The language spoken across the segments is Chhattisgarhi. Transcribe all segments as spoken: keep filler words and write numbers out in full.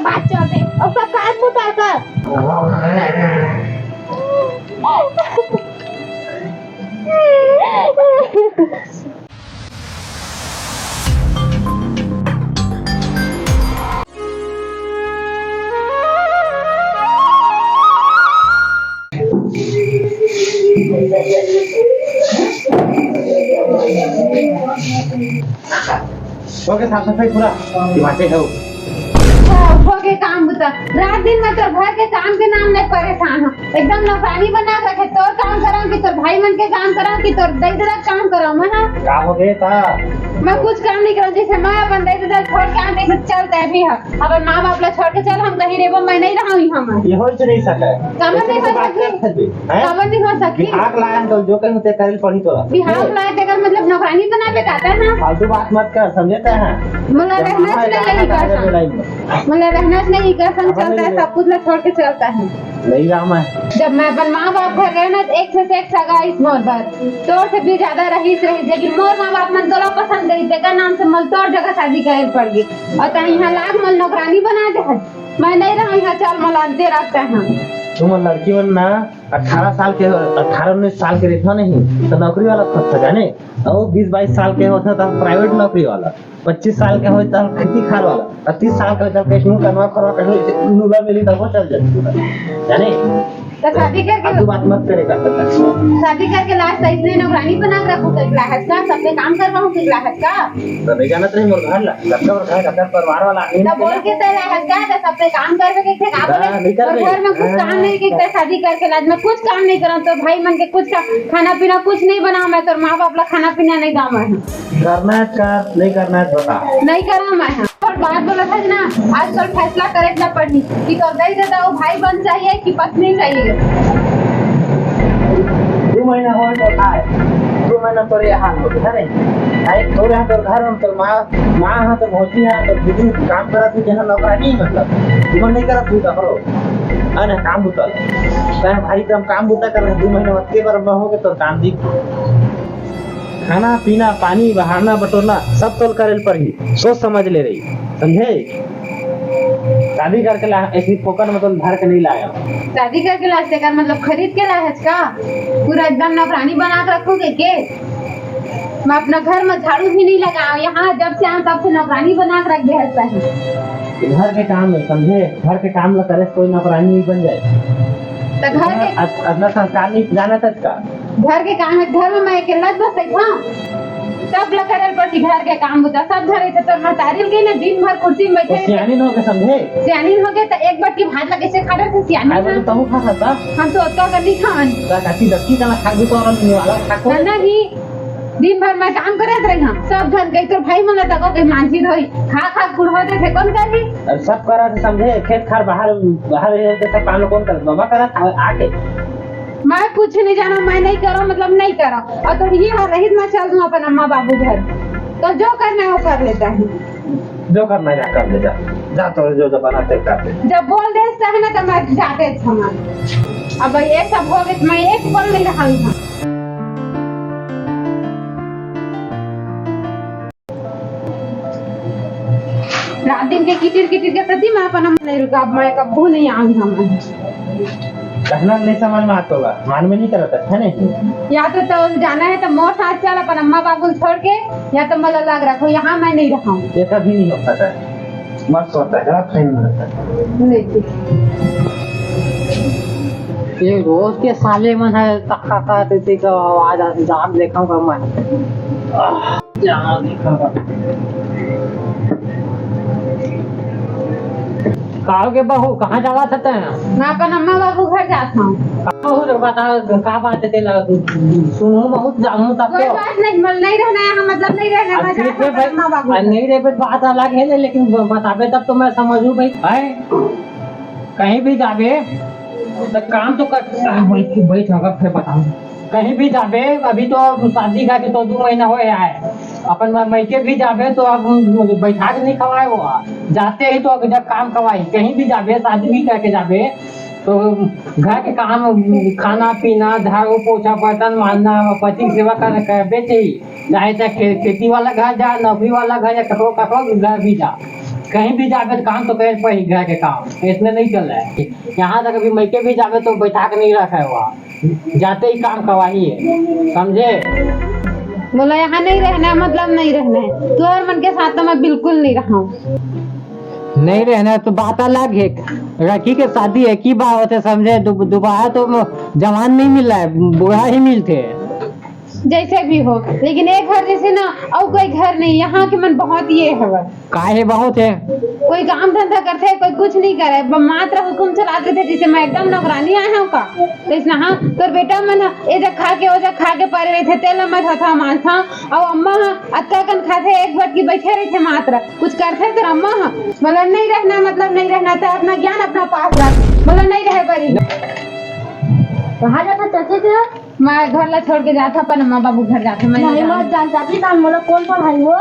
बात चलते और सब काम बुता कर। ओके, साफ सफाई पूरा दिमागे है। अच्छा, हो गए काम बुता। रात दिन में तोर घर के काम के नाम ले परेशान हो। एकदम नौकरानी बना के रखे। तोर काम करा कि तोर भाई मन के काम करा कि तोर दई ददा के काम करा, मैं ना। का हो गए था? मैं कुछ काम नहीं करा, जैसे मैं अपन दई ददा छोड़ के आने से चलता है भी है। अपन माँ बाप ला छोड़ के चल, हम कहीं रेबो, मैं नहीं रहा हूँ यहाँ मैं। ये हो ही नहीं सका है। काबर नहीं हो सकी? हैं? काबर नहीं हो सकी? बिहार लायन तो जो कहीं ते करे पड़ी तो। बिहार लायन तेकर मतलब नौकरानी बनावे का था ना? फालतू बात मत कर, समझे ते हैं? मतलब रहना चाहिए नहीं कर। मतलब रहना चाहिए नहीं कर, हम चलता है, सब कुछ ला छोड़ के चलता है। नहीं रहा मैं। जब मैं अपन माँ बाप घर रहे ना, तो एक से एक सगा इस मोर बर। तोर से भी ज्यादा रहीस, रहीस, लेकिन मोर माँ बाप मन तोला पसंद करी, तेकर नाम से मल तोर जगह शादी करे पड़ गई। और तैं यहाँ लाग मल नौकरानी बना दे है। मैं नहीं रहा यहाँ, चल मल अंते रखते हैं। तुम लड़की मन ना अठारह साल के, अठारह उन्नीस साल के रहता नहीं तो नौकरी वाला खोजता जाने, और बीस बाईस साल के होता तो प्राइवेट नौकरी वाला, पच्चीस साल के होता तो खेती खार वाला, और तीस साल के होता तो कहीं करवा करवा कहीं लूला मिली तब वो चल जाती है। जाने? तो शादी करके फालतू बात मत करे कर सकता। शादी करके लास्ट तो इसने नौकरानी बना के रखूं, तो लाहज का सबके काम करवाऊं, तो लाहज का। तो नहीं जाना तो मोर घर ला, सबका मोर घर, अपना परिवार वाला आदमी तो बोल के तो लाहज का, तो सबके काम करवे के थे, का बोले? हाँ, नहीं करवे। और घर में कुछ काम नहीं, कि शादी करके लाज में कुछ काम नहीं करा, तो भाई मन के कुछ का, खाना पीना कुछ नहीं बना, मैं तो माँ बाप ला खाना पीना नहीं दामा है। करना है कर, नहीं करना है बता। नहीं करा मैं है। और बात बोला था ना, आजकल फैसला करे ला पड़ही कि तो दई ददा वो भाई बन चाहिए कि पत्नी चाहिए। दू महीना हो तो आए, दू महीना तोरे हाल हो, है नहीं? नहीं, तोरे यहाँ तोर घर में तोर माँ, माँ यहाँ तोर भौजी यहाँ तोर दीदी काम करत थी, जहाँ नौकरानी मतलब, तुमन नहीं करत थी ककरो, है ना, काम बुता। तैं भाई एकदम काम बुता कर, दू महीना बाद के बार में हो के तोर काम दिख। खाना पीना, पानी, बहारना बटोरना सब तोल करेल पड़ही, सोच समझ ले रही, समझे? शादी करके ला, ऐसी फोकट में तुम भर के नहीं लाया। शादी करके ला, तेकर मतलब खरीद के ला है का? पूरा एकदम नौकरानी बना के रखोगे के? मैं अपना घर में झाड़ू भी नहीं लगाया, यहाँ जब से आया तब से नौकरानी बना के रख दे है। घर के काम है, समझे? घर के काम ला करे से कोई नौकरानी नहीं बन जाए। तो घर के अत-, अतना संस्कार नहीं जाना था इसका। घर के काम है, घर में मैं अकेला बस था। सब ला करे पड़ती घर के काम बुता, सब घर ऐसे तोर महतारी के ना दिन भर कुर्सी में तो बैठे। सियानी हो के समझे? सियानी हो के तो एक बाटी भात ला कैसे खा रहे थे सियानी खाए ना? तो तहु खा सकता। हम तो ओतका कर नहीं खावन। तो काटी दक्की का ना खा भी तो और निवाला खा को। ना, नहीं, दिन भर मैं काम करत रही हम। सब घर गई तो भाई मन ला तको के मांझी धोई, खा खा कुल हो दे थे, कौन करी? अरे सब करा थे समझे, खेत खार बाहर, बाहर रहे थे, सब काम कौन करत? बाबा करत आके। मैं कुछ नहीं जाना, मैं नहीं करो, मतलब नहीं करो। और तो ये हाल रही, मैं चल दूं अपन अम्मा बाबू घर। तो जो करना है वो कर लेता है। जो करना है जा कर ले जा, जा तो जो जो बनाते कर ले। जब बोल दे है ना तो मैं जाते था। अब ये सब हो गए, मैं एक पल नहीं रहा हूँ। रात दिन के किटिर किटिर के सती मैं अपन मन नहीं रुका, अब मैं कब्बू नहीं आऊंगा मैं। कहना नहीं समझ में आता होगा, मान में नहीं करता है नहीं। या तो, तो जाना है तो मोर साथ चल अपन अम्मा बाबू छोड़ के, या तो मला लाग रखो, यहाँ मैं नहीं रहा हूँ। ये कभी नहीं हो सकता है, मत सोचता है, गलत फहमी में रहता है। नहीं। ये रोज के साले मन है, तक्का का देते का आवाज आती, जाग देखा मैं। आह। काल के बहू, कहाँ जावा था तैं? मैं अपन अम्मा बाबू घर जात हूँ। का बहू, तो बता, का बात है तेला? सुनू बहुत जानू तब कोई तो। बात नहीं, मल नहीं रहना है, हम मतलब नहीं रहना है, अब मैं ठीक जात है हूँ भाई, अम्मा बाबू आ, घर। नहीं रहे बात अलग है, लेकिन ब-, बताबे तब तो मैं समझू भाई। हैं? कहीं भी जाबे, तो काम तो कर, आ, बैठ, बैठ, होगा, फिर बताऊँ। कहीं भी जाबे, अभी तो शादी का के तो दू महीना होए आए, अपन म-, मइके भी जाबे तो अब बैठा के नहीं खवाए वो, जाते ही तो जब काम खवाई, कहीं भी जाबे, शादी भी करके जाबे, तो घर के काम, खाना पीना, झाड़ू पोछा, बर्तन मांजना, पति की सेवा कर, करबे चाहिए, चाहे चाहे खे-, खेती वाला घर जा, नौकरी वाला घर जा, ककरो, ककरो घर भी जा, कहीं भी जाबे तो काम तो करे पड़ी, घर के काम इसने नहीं चल रहा है। यहाँ तक अभी मैके भी जाबे तो बैठा के नहीं रखा है वहाँ, जाते ही काम करवाही है, समझे? बोला, यहाँ नहीं रहना है, मतलब नहीं रहना है। तोहर मन के साथ तो मैं बिल्कुल नहीं रहा हूँ। नहीं रहना है तो बात अलग है, रखी के शादी है की बात होते, समझे? दु-, दोबारा तो जवान नहीं मिल रहा है, बूढ़ा ही मिलते हैं। जैसे भी हो, लेकिन एक घर जैसे ना और कोई घर नहीं। यहाँ के मन बहुत ये हवे। काहे बहुत है? कोई काम धंधा करथे, कोई कुछ नहीं करे, ब-, मात्र हुकुम चलात रहिथे। जैसे मैं एकदम नौकरानी आए हूँ का, तो इसना हाँ, तोर बेटा मन ह ए जग खा के ओ जग खा के परे रहिथे, तेला मैं धोथा मांजथव, अउ अम्मा ह अतका कन खाथे, एक बटकी बैठे रहिथे मात्र, कुछ करथे तोर अम्मा ह? बोला नहीं रहना, मतलब नहीं रहना, ते अपना ज्ञान अपना पास रख। बोला नहीं रहे परी। कहाँ जाता चाची के? मैं घर ला छोड़ के जात हूँ, अपन माँ बाबू घर जात हूँ, मैं नहीं नहीं, जाऊँ। मत जान चाची, तान मोला कौन पढ़ाई हो?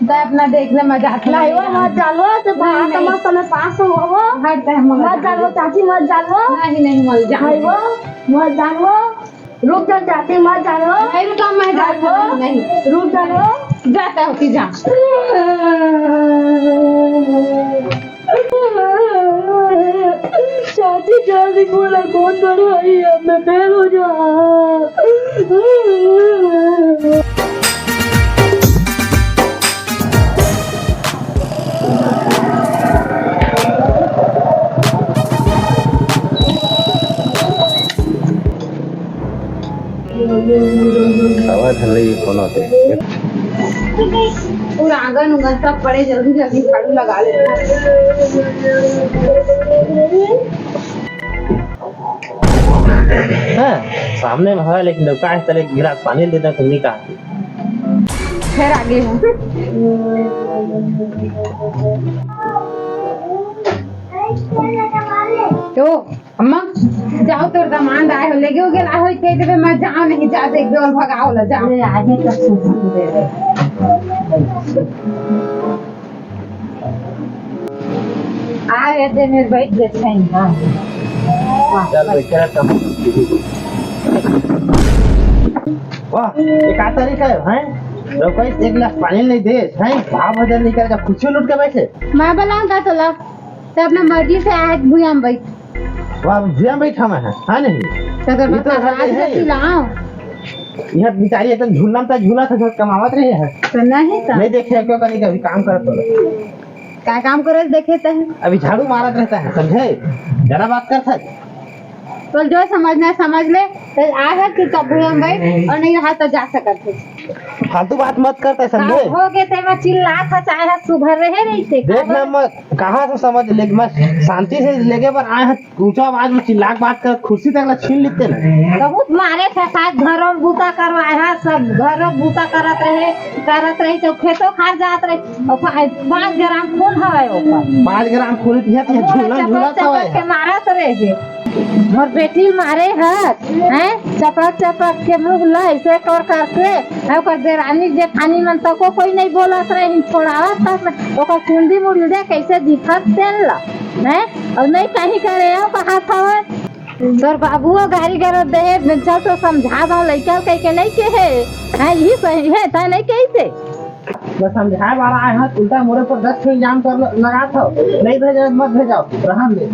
तो अपना देख ले, मैं जात हूँ, नहीं नहीं वो, जाऊँ। मत जान वो, तो नहीं, बाहर नहीं। समझ समय पास हो वो। हट, तो हम मत मत जान वो जाऊँ। चाची, मत जान वो। नहीं, नहीं, मत जाऊँ। नहीं वो, मत जान वो। रुक जा चाची, मत जान वो। नहीं रुका, मैं जात नहीं वो। हूँ, नहीं। रुक जा वो। जाता हूँ कि जा। चाची, जल्दी बोला, कौन पढ़ाई है? मैं फेल हो जा। आवाज हल्ला ये फोन आते हैं। पूरा आंगन उंगन सब पड़े, जल्दी जल्दी झाड़ू लगा लेते हैं। हाँ, सामने में है, लेकिन जब काहे तले गिलास पानी लेता तो नहीं कहा। फिर आगे हूँ। तो अम्मा, जाओ, तोर दामाद आए हो, लेगे हो गेला हो, कह देबे, मैं जाओ नहीं, जा देख दे और भगाओ ला, जाओ। अरे, आगे तो सुन दे रहे। आ गए थे, मेरे बैठ गए थे, हाँ। चल, बैठ के रख। वाह, ये का तरीका है, हैं? लोग कोई एक गिलास पानी नहीं दे, हैं? भाव भजन नहीं करे, जब खुशी लूट के बैठे। मैं बोलाऊँ का तोला? तो अपना मर्जी से आए भुइयां में बैठ। वाह, भुइयां में बैठा मैं है, हाँ नहीं? तो अगर ये तो बता, हर आज है। रख लाओ। यह बेचारी एकदम झूलना में तो झूला था, जो कमावत रही है। तो नहीं तो। नहीं देखे क्यों कहीं कभी काम करत तो। का काम करे देखे तो है? अभी झाड़ू मारत रहता है, समझे? जरा बात करता है। तो जो समझना है समझ ले, तो आ है कि तब भुइयां में बैठ और नहीं रहा तो जा सकत है। फालतू बात मत करता है, समझे? हो गए ते मैं चिल्ला था, चाहे सुधर रहे नहीं थे। देखना मत, कहाँ से समझ ले, मैं शांति से लेके पर आए हैं, ऊंचा आवाज में चिल्ला के बात कर, कुर्सी तक ला छीन लेते ना। बहुत मारे थे, साथ घरों बूता करवाए हैं, सब घरों बूता करत रहे, करत रहे, तो खेतों खार जात रहे, और पा-, पाँच ग्राम खून हवे ओकर। पाँच ग्राम खून इतिहास ये झूलन चपक झूला चपक था के है। मारत रहे। मोर बेटी मारे हस, हैं? चपक चपक के मुंह ला ऐसे कर करके, हैं? ओकर देरानी जेठानी मन तको कोई नहीं बोलत रहे, छोड़ावत तक न, ओकर कुंडी मुड़ी दे कैसे दिखत तेन ला, हैं? और नहीं कहीं करे, ओ कहा था वो। तोर बाबू वो गाड़ी गलत दे, चल तो समझा दो, लइका कह के नहीं के है, हैं? यही सही है, तय नहीं कही से। बस समझाए वाला आए हैं, उल्टा मोरे पर दस ठो इल्जाम कर ल-, लगा था। नहीं भेजा, मत भेजाओ, रहन दे।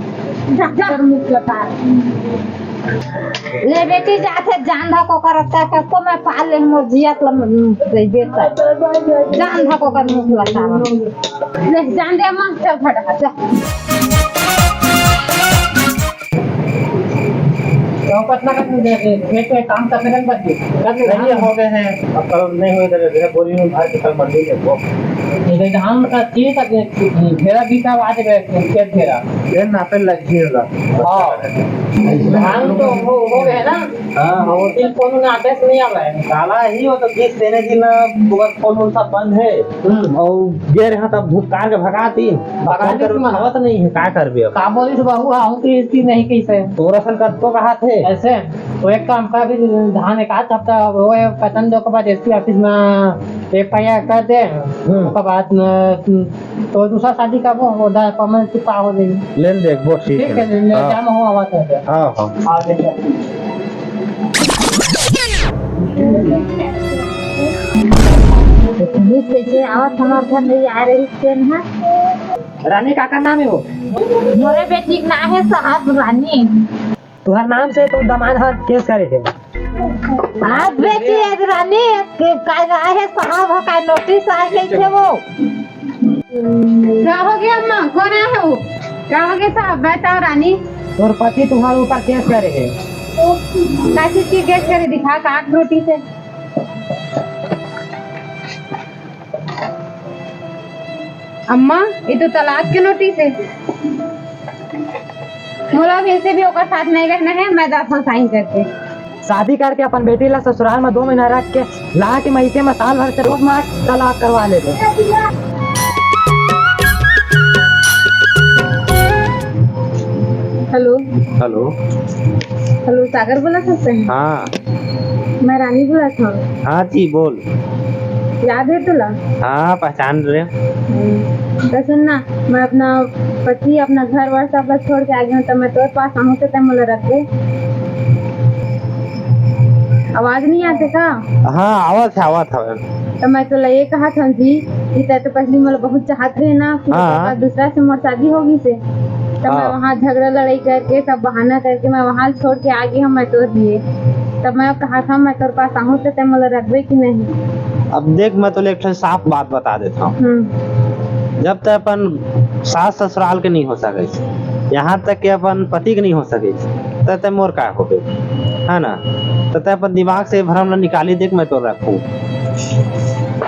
डॉक्टर मुख लता। ले बेटी, जाथे जान धको करता, कको मैं पाल ले, मोर जियत ल-, बेटा। जान धको कर मुख लता। ले जान दे, मन चल फटा, चल। तो कितना का दे, खेत में काम करने का बच गए? कर ले, नहीं, हो गए हैं। अब कल नहीं हुए, तेरे, तेरे बोरी में भर के कल मंडी में वो। ये धान का चीज का घेरा भी का बात है, खेत घेरा। ये नापे लग गया ला। हाँ। धान तो हो, हो गए ना? हाँ, हाँ। वो तीन फोन में आदेश नहीं आ रहा है। काला ही हो तो किस तेरे दिन, अ, फोन वोन सब बंद है। हम्म। और गे रहा तब धुतकार के भगा दी। भगा दी फोन कर तुम्हारा। उठावत नहीं है, का करबे अब? का बोलिस बहू, आहूँ तो इसकी नहीं कैसे? तोरा सन कर तो कहा थे। ऐसे? तो एक काम कर, अभी धान एक आध हफ्ता वो है, पतन दो के बाद एसपी ऑफिस में एफआईआर कर दे। हम्म। ओकर बाद में, तो दूसरा शादी करबो, वो दा-, पमन चुपा हो जाई। लेन दे, वो ठीक ठीक है। है, ले, ले, हाँ। जा, मैं हूँ, आवाज कर दे। हाँ, हाँ। हाँ, देख। पुलिस कैसे आवत, हमार घर नहीं आ रही, ट्रेन है। रानी, काकर नाम हे वो? मोरे बेटी के नाम हे साहब रानी। तुहर नाम से तो दमाद ह केस करे हे। आज बेटी हे रानी, के का आए हे साहब, ह का नोटिस आए हे वो। का हो गया अम्मा? कौन आए हे वो? का हो गया साहब? बताओ रानी। तोर पति तुहर ऊपर केस करे हे। का चीज के केस करे? दिखा का नोटिस हे। अम्मा, ये तो तलाक के नोटिस हे। मोला वैसे भी ओकर साथ नहीं रहना हे, मैं जात हूँ साइन करके। शादी करके अपन बेटी ला ससुराल में दो महीना रख के ला के मइते में साल भर से रोज मार तलाक करवा ले दे। हेलो। हेलो। हेलो, सागर बोलत हस? हाँ। मैं रानी बोलत हूँ। हाँ जी, बोल। याद हे तोला? हाँ, पहचान रहे। हम्म, तो सुन ना, मैं अपना पति, अपना घर वर सब ला छोड़ के आ गई हूँ, तो मैं तोर पास आहूँ तो तैं मोला रखबे? आवाज नहीं आते का? हाँ, आवत हे, आवत हे। तो मैं तोला ये कहत हूँ जी कि तैं तो पहली मोला बहुत चाहत रहे ना, फिर हाँ। ओकर बाद दूसरा से मोर शादी हो गई से, तो मैं हाँ। वहाँ झगड़ा लड़ाई करके, सब बहाना करके मैं वहाँ छोड़ के आ गई हूँ मैं तोर लिए। तब मैं कहत हूँ मैं तोर पास आहूँ तो तैं मोला रखबे कि नहीं? अब देख, मैं तोला एक ठन साफ बात बता देत हूँ। हम्म। जब तक अपन सास ससुराल के नहीं हो सके, यहाँ तक के अपन पति के नहीं हो सके, त तैं मोर का होबे, है ना? त तैं अपन दिमाग से भरम ला निकाली दे कि मैं तोर रखूँ।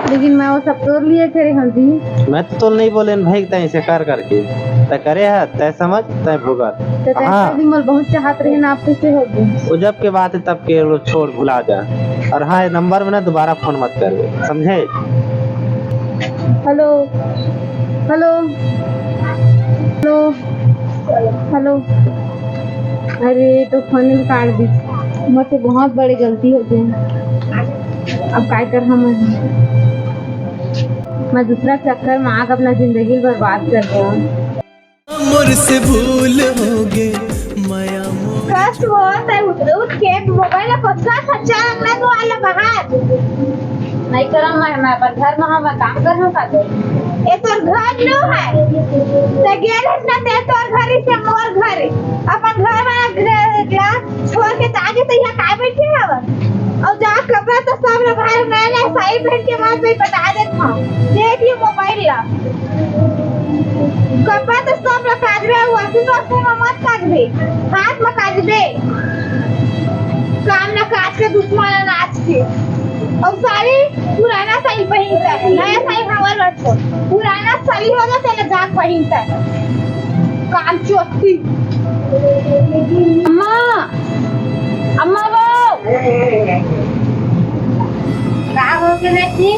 लेकिन मैं वो सब तोर लिए करे हूँ जी। मैं तो तोला नहीं बोले भाई, तैं ऐसे कर करके तैं करे है, तैं समझ, तैं भुगत। तो तैं हाँ। पहली मोला बहुत चाहत रहे ना, आप कैसे हो गए? वो जब के बात है तब के, लो छोड़, भुला जा। और हाँ, ये नंबर में ना दोबारा फोन मत करबे, समझे? Hello, hello, hello, hello. अरे, तो फोन काट दी। मोर से बहुत बड़ी गलती हो गई। अब काय कर हम? मैं दूसरा चक्कर में आके अपना जिंदगी बर्बाद कर दिया। मोर से भूल होगे, मया मोर। कस वो तै उठ, उठ के मोबाइल ला पक्का खच्चा रखना तो आला बाहर। नहीं करम मैं, मैं अपन घर में हूँ, मैं काम कर हूँ का तो। ये तोर घर नो है, तै गेल हस ना, तै तोर घर से मोर घर, अपन घर वाला घर ला छोड़ के तागे तो यहाँ काय बैठे हवन? और जा कपड़ा तो सब ला बाहर नया नया साड़ी पहन के मत भाई, बता देत हूँ, देख लियो मोबाइल ला। कपड़ा तो सब ला काजबे, washing machine में मत काजबे, हाथ में काजबे। काम ना काज के, दुश्मन ना नाच के। और साड़ी पुराना साड़ी पहिनता है, नया साड़ी हमार रखो। पुराना साड़ी हो जाता है ना, जाके पहिनता है। काम चोटी। अम्मा, अम्मा वो। का हो गे बेटी?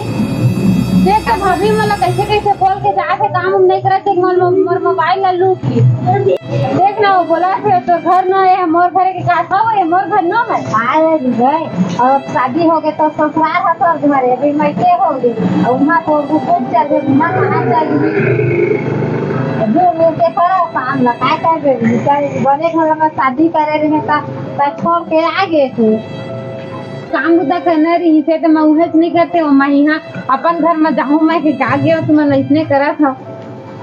देख तो भाभी, मोला कैसे कैसे बोल के जात हे, काम उम नहीं करत हे, मोर, मोर मोबाइल ला लूट ली। देख ना, वो बोलत हे तोर घर ना हे, मोर घर के का था, वो ये मोर घर ना है। अरे भाई, अब शादी हो गे तो ससुराल ह तोर घर हे, अभी मइके हो गे, अउ उहाँ तो कुछ चल गे, उहाँ कहाँ चल गे? अभी उनके करो काम ला, काय करबे? बने घर में शादी करे रहे ता, ता छोड़ के आ गे तू। काम बुता करना रहिसे त मैं उहेच नइ करते हो। मैं इहाँ अपन घर म जाहूँ, मैं के का गेव, तुमन अइसने करत हव।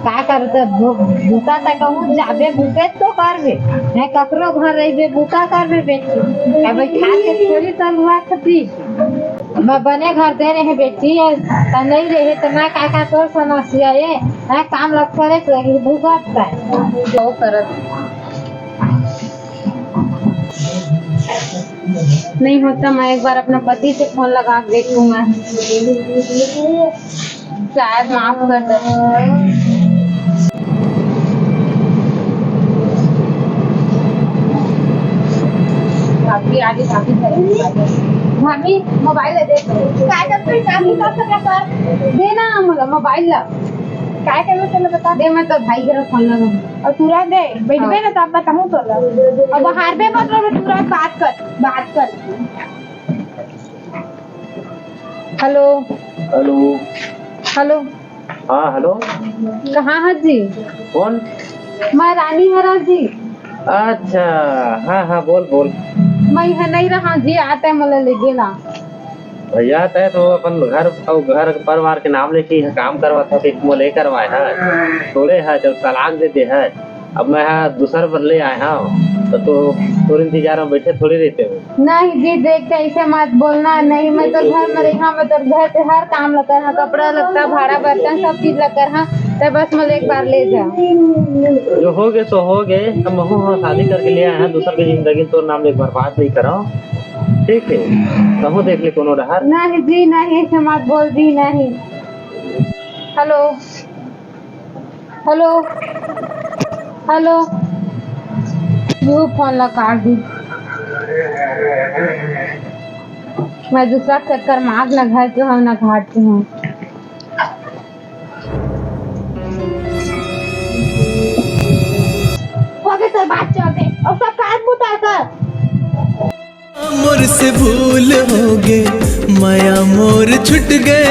का करते बु-, बुता त कहूँ जाबे, बुते तो करबे। हैं, ककरो घर रहिबे, बुता करबे बेटी। अब बैठा के थोड़ी सब हुआ खती। मैं बने घर दे रहे बेटी, त नहीं रहे त मैं का, का तोर समस्या ए? हैं, काम लग करे के लगी भुगत है। वो करत। नहीं होता, मैं एक बार अपना पति से फोन लगा के देखूंगा, शायद माफ कर दे। भाभी आ गई, भाभी घर में। भाभी, मोबाइल दे दे। काय करबे, काम ही कर सकत हस। दे ना मोला मोबाइल ला। काय करबे, चलो बता। दे, मैं तो भाई घर फोन लगा। अउ तुरंत दे, बइठबे हाँ। ना, तब बताहूँ तोला। अउ बाहर बे मत रहो, तुरंत बात कर, बात कर। हेलो। हेलो। हेलो। हाँ, हेलो। कहाँ हस जी? कौन? मैं रानी हरस जी। अच्छा, हाँ, हाँ, बोल, बोल। मैं इहाँ नहीं रहा जी, आते मोला ले गेला। भैया, तैं तो अपन घर अउ घर परिवार के नाम लेके इहाँ काम करवात हस, कि मोला ले करवाए हस, छोड़े हस, जब तलाक दे दे हस, अब मैं हा दूसर बर ले आए हँव, त तो तोर इंतजार में बैठे थोड़ी रहितेंव। नहीं जी, देख, तैं अइसे मत बोलना। नहीं, मैं तोर घर में रहिहँव, मैं तोर घर के हर काम ला करहँव, कपड़ा लत्ता, भाड़ा बर्तन, सब चीज ला करहँव। तैं बस मोला एक बार ले जा। जो होगे सो होगे, अब महूँ ह शादी करके ले आए हँव, दूसर के जिंदगी तोर नाम ले बर्बाद नहीं करँव। ठीक हे, तहूँ देख ले कोनो डहर। नहीं जी, नहीं, अइसे मत बोल जी, नहीं। Hello, hello, hello. यो फोन ला काट दी। मैं दूसरा के चक्कर में आज ना घर के हँव, ना घाट के हँव। होगे सर, बात चल दे। अब सब काट मुता कर। मोर से भूल होगे, माया मोर छुट गे।